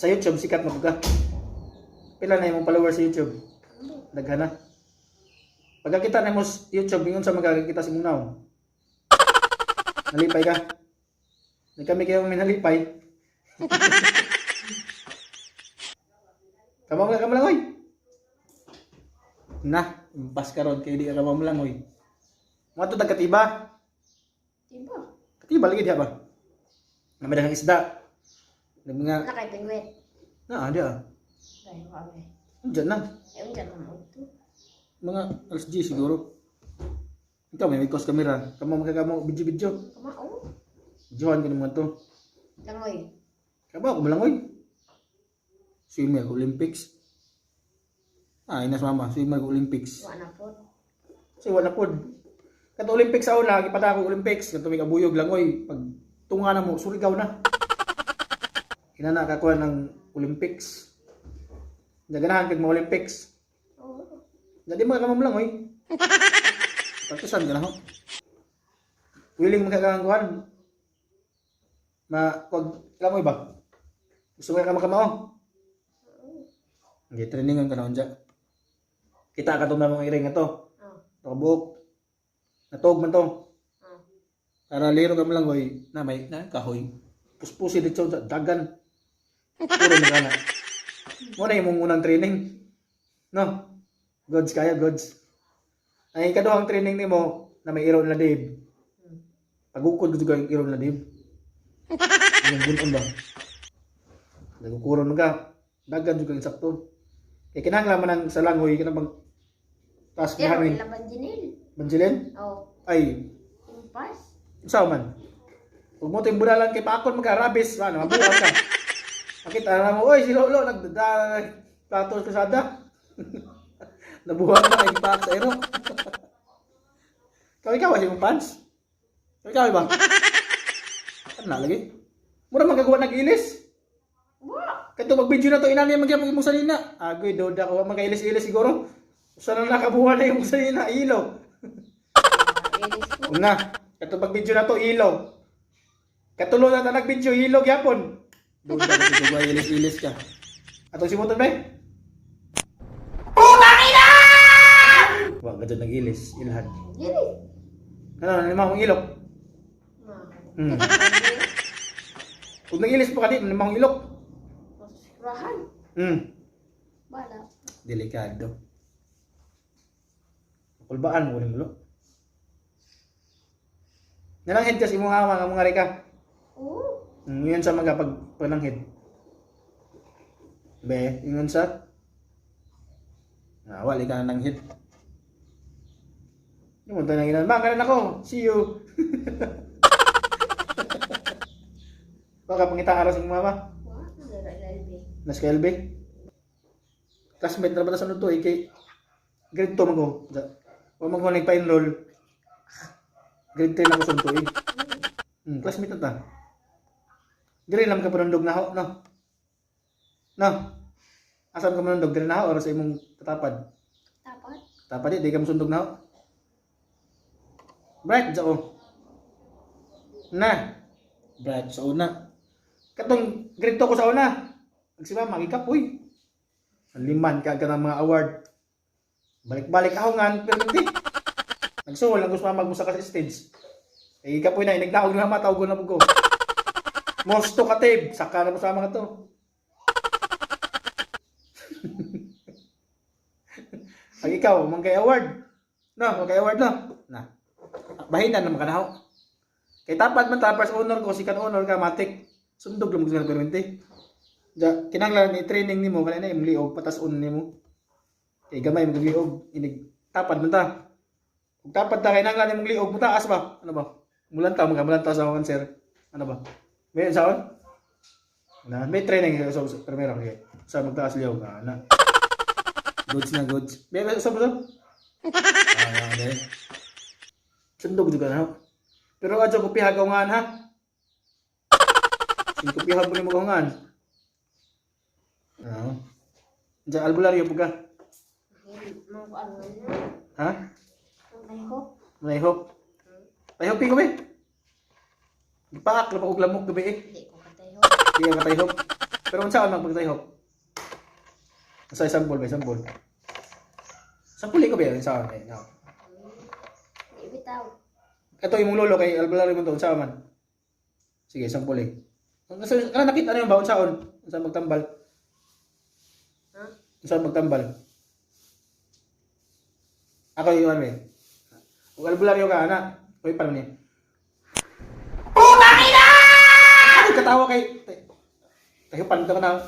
Sa YouTube sikat mo ka. Pila na imong followers sa YouTube? Ano? Daghan na. Pagkakita na mo sa YouTube, ingon sa magkakita sa imong naong. Nalipay ka. Di kami kayo may nalipay. Kamo ka lang, oy. Na, impas karon kay di ka kamo lang, oy. Mo to katiba. Diba? Katiba lagi diha ba? Na may daghang isda. Na mga Na kay penguin. na ah, diha. Dahil kami. Diyan na. Ewan dyan naman ito. Mga alas 10 siguro. Ikaw may cos camera. Kamo magkakamo video-video. Kamao. Johan ka naman to. Langoy. Kaba ako malangoy. Swimmer Olympics. Ah, inas mama, swimmer Olympics. Wa na po. Kasi wala pod. Kato Olympics sa una, gipada ako Olympics, kato may kabuyog langoy. Pag tunga na mo, surigaw na. Inana kakuha ng Olympics. Naganahan kag mo Olympics. Oo. Dali mga kamamlangoy. Pagkasan ka na ho. Willing magkakangkuhan. Ma, wag, langoy ba? Gusto mo ka makamao? Okay, trainingan ka na unja. Kita ka itong mga iring na to. Oh. Nakabuok. Natog man to. Oh. Para liro ka malangoy, na may na kahoy. Puspusi dito sa dagan. Puro na kana. Mo na imong unang training. No. Goods kaya goods. Ang ikaduhang training nimo na may iro na Dave. Pagukod gud yung iro na Dave. Yung bunon ba? Nagukuron man ka. Dagan jud kang sakto. Kay kinahanglan man ang sa langoy kanang bang taas Pero hangin. laban dinil. Banjilin? Oh. Ay, Impas. Usaw man. Huwag mo tayong bunalan kay Pakon magka-rabis. Ano, mabuhat ka. Makita na mo, oy, si Lolo, nagdada, plato sa kasada. Nabuhat na, kay Pak sa ero. Ikaw, ikaw, mong pants? Ikaw, ikaw, ba? Ano na, lagi? Mura magagawa nag-ilis. Wa. Kato mag-video na to, inani magyapon imong salina. Agoy, doda ko, magkailis-ilis siguro. Usa na nakabuha na yung salina, ilo. Ilis ko. Una, kato pag video na to, ilo. Katulo na ta nag-video, ilo gyapon. Doon ka kasi kung ilis-ilis ka. Atong simutan ba? Putang ina! Wa ka dyan nag-ilis, ilhan. Ilis. Ano, lima akong ilok. Ma. Kung nag-ilis pa ka di, lima akong ilok. Masurahan. Bala. Delikado. Kulbaan mo uling ulo. Nalanghid kasi imong hawa nga mga reka. Oo. Yun sa mga pag pananghid. Be, ingon sa Ah, wali ka na nanghid. Yung mo tayo nanginan. Ma, kanan ako. See you. Baka pangita aras ng mama. Wa. Nara LB. Nas kay LB. Classmate na ba sa to eh, kay grade 2 man ko. Wa man ko nagpa-enroll. Grade 3 na ko sa eh. Classmate na ta. Dire lang ka panundog na ho, no? No. Asa ka manundog dire na ho or sa imong katapad? Tapat. Tapad di ka masundog na ho. Bright sa ko. Na. Bright sa una. Katong grade 2 ko sa una. Ang si mama gikapoy. Ang liman ka ng mga award. Balik-balik ako nga pero hindi. Nagsuwal lang gusto mama magmusa ka sa stage. Eh ikapoy na inignaog na mata og na ko. Mosto ka tape, saka na mo sa mga to. Ang ikaw, mangkay award. No, mangkay award no. Na. Bahinan naman ka na ho. Kay tapad man ta first honor ko, second honor ka matik. Sundog lang mo permente. Ja, kinahanglan ni training nimo kanina imong liog patas-on nimo. Kay gamay mo liog inig tapad man ta. Kung tapad ta kinahanglan imong liog mutaas ba? Ano ba? Mulantaw mga mulantaw sa akong sir. Ano ba? May saon? Na, may training sa so, primero okay. Sa magtaas liog ah, na. Goods na goods. May sa ba? Ah, okay. Sundog juga na. Ho. Pero adyo ko pihagaw nga ha. Sing kopihag mo nimo kaungan. Oo. Diyan albularyo po ka. Mga ko ano na. Ha? Ang hope. May hope. May hope ko be. Gipaak na pa og lamok gabi eh. Hindi ko katay hope. Di ka katay hope. Pero unsaon man pagtayhop? Sa example ba, example. Sa puli ko ba unsaon eh. No. Di bitaw. Ito imong lolo kay albularyo mo to unsaon man. Sige, example eh. Kana nakita niyo ba unsaon? Unsa magtambal? Ha? Unsa magtambal? Ako yung ano eh. Kung albularyo ka, ana. Uy, paano niya? Putang ina! Ay, katawa kay... Tayo, panto ka na.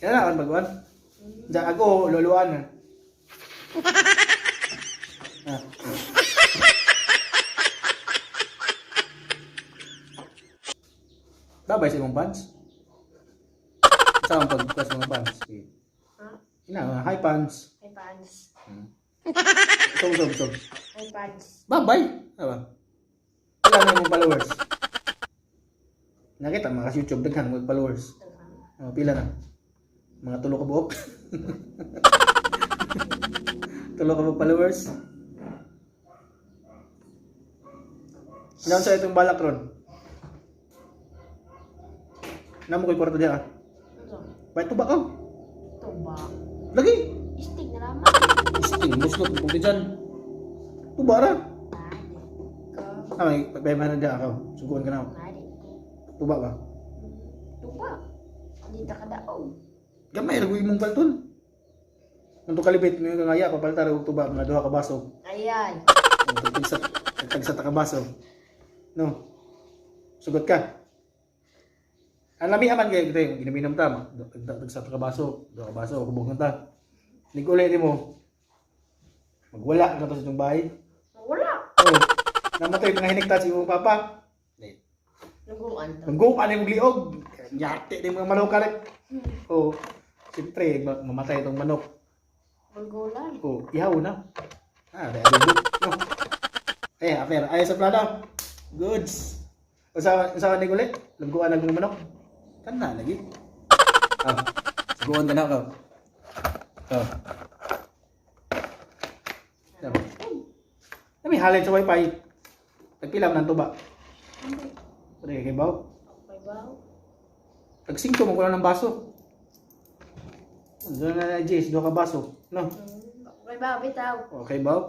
Yan na, ang baguan. Diyan ako, luluan na. Ah. Babay sa imong pants? Saan ang pagbukas mga pants? Sige. Ha? Ina, hi pants. Ay pants. So, so, so. Ay pants. Bye-bye. Diba? Wala na yung followers. Nakita mga sa YouTube, daghan mga followers. Daghan. Oh, pila na. Mga tulo ka buok. Tulo ka buok followers. Ngayon sa itong balak ron. Namo ko'y kwarto diya ah. Ano? Bakit tuba ka? Tuba. Lagi! Istig na lamang. Sting, muslot, puti dyan. Tuba ra. Mali ko. Ah, may pagbayamanan diya ako. Suguan ka na ako. Mali ko. Tuba ba? Tuba. Di ta kadaog. Gamay ra imong palton. Kung to kalibit mo yung ngaya papaltar og tuba mga duha ka baso. Ayan. Kung tagsa tagsa ta ka baso. No. Sugot ka. Ang lami aman kay kay ginaminom ta, tagsa ta ka baso, duha ka baso hubog na ta. Nig-uli nimo. Magwala ka to sa itong bahay. Wala. Oh. Namatay mga hinigta sa imong papa. Nuguan to. Nangguan imong liog. Yate ni mga manok karet. Oh. Siyempre, mamatay itong manok. Bulgulan. Oh, ihaw na. Ah, dahil adobo. No. Eh, aper, ay sa plano. Goods. Usa usa ni ulit? Lungguan ang manok. Kana lagi. Ah, suguan ka na ka. Oh. Dami. Dami halin sa wifi. Tagpila man ang tuba. Pwede kay baw. Okay ba? Tag singko mo kulang ng baso. Doon na na Jace, doon ka baso. No. Okay ba? Bitaw. Okay ba?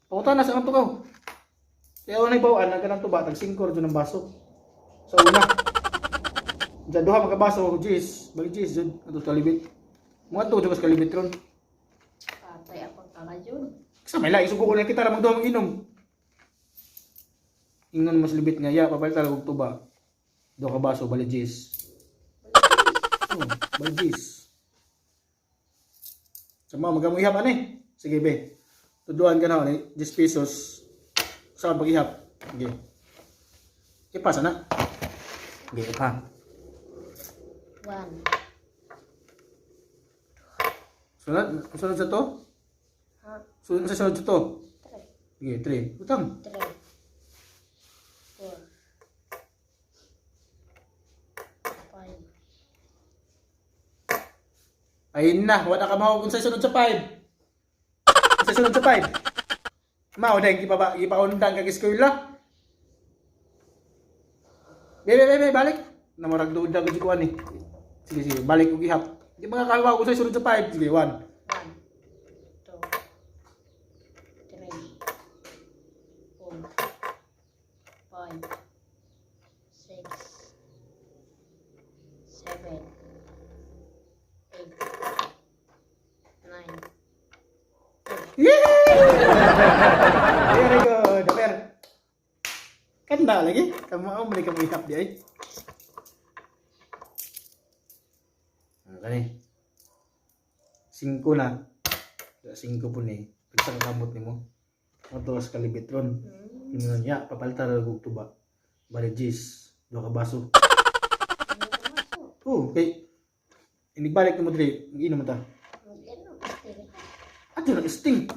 Punta na sa kanto ka. Kaya wala bawaan ang kanang tuba tag 5 ra ng baso. Sa una. Diyan duha mga baso, Jis, balik Jis jud ato sa kalibit. Mga to jud sa kalibit ron. Patay ako kaka jud. Sa may la isugo ko na kita ra magduha mag-inom. Ingon mas libit nga ya papalit og tuba. Duha ka baso balik Jis. Oh, balik Jis. Sama magamo ihap ani. Sige be. Tuduan ka na ani 10 pesos. Sa pag-ihap. Sige. Ipasa na. Sige, ipa. One. Sunod, sunod sa to? Ha? Sunod sa sunod sa to. Three. Sige, 3. Utang. Three. Four. Five. Ayun na, wala ka mao kung sa sunod sa 5. Sa sunod sa 5. Mao dahil gipa gipaundang kag eskwela. Be, be, be, be, balik. Namurag duda ko si kuan eh. Sige, sige, balik og ihap. Di ba kakawa kung sa sunod sa 5? Sige, 1. One. Two. Three. Four. Five. Six. Seven. Eight. Nine. Yay! Very good. Pero, kanda lagi. Kamu ako, mali ka mo ihap di ay. Ano kani? Singko na. Singko po ni. Pagsa kakamot ni mo. Matuwas kalibit ron. Ingon niya, papalitan na og tuba. Bale, Jis. Duha ka baso. Oh, kay inigbalik nimo diri, mag-inom ta. Ato na sting.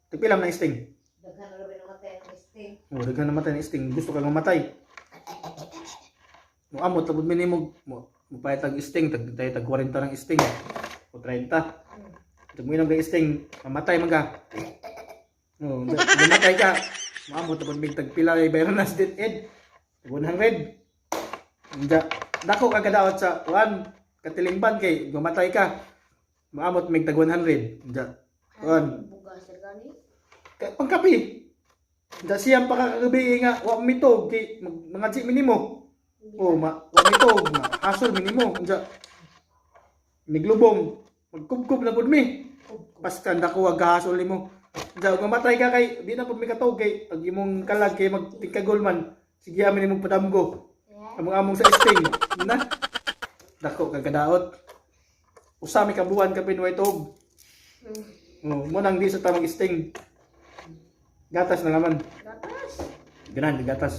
Tagpila man ang sting. Daghan na rin namatay ang sting. Oh, daghan namatay ng sting. Gusto kang mamatay. Mo amot labod mi nimo mo mupayat tag sting tag tay tag 40 ng sting o 30. Tag mo inom kay sting, mamatay man ka. Oh, mamatay ka. Mo amot labod mig tag pila kay bayaran na sa DepEd. Tag 100. Nga, dako ka kadaot sa kuan, katilingban kay gumatay ka. Maamot mig tag 100. Nga. Kuan, Bugas gani. Pangkapi. Nga siyam pa kagabi nga wa mitog kay mga ji minimo. Oh, ma wa mitog, ma hasol minimo. Nga. Niglubong, magkubkob na pud mi. Paskan dako ag gahasol nimo. Nga ug mamatay ka kay di na pud mi katog kay ag imong kalag kay magtingkagol man. Sige amin imong padamgo. Among-among sa sting. Na. Dako kag kadaot. Usa mi ka buwan ka pinway tuog. Oh, mo nang di sa tamang sting. Gatas na naman. Gatas. Ganan, gatas.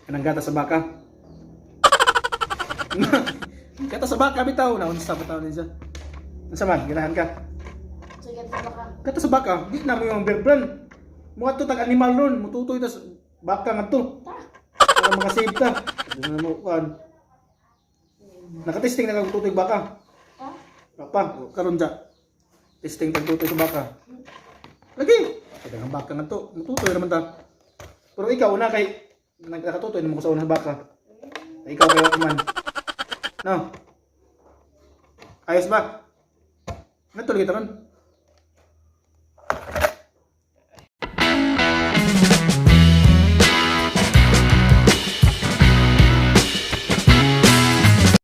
Kanang gatas sa baka. Gatas sa baka bitaw na unsa pa taon niya. Unsa man, ganahan ka. Sige sa baka. Gatas sa baka, di na mo yung bear brand. Mga to tag animal ron, mututoy tas baka ngadto. Para makasave ta. Di na mo kuan. Nakatesting na kag tutoy baka. Ha? Pa, karon ja. Testing tag tutoy sa baka. Lagi. Kaya ang baka ngadto, mututoy naman ta. Pero ikaw una kay nagkakatutoy naman ko sa unang baka. Ay, ikaw kayo man. No. Ayos ba? Natuloy kita ron.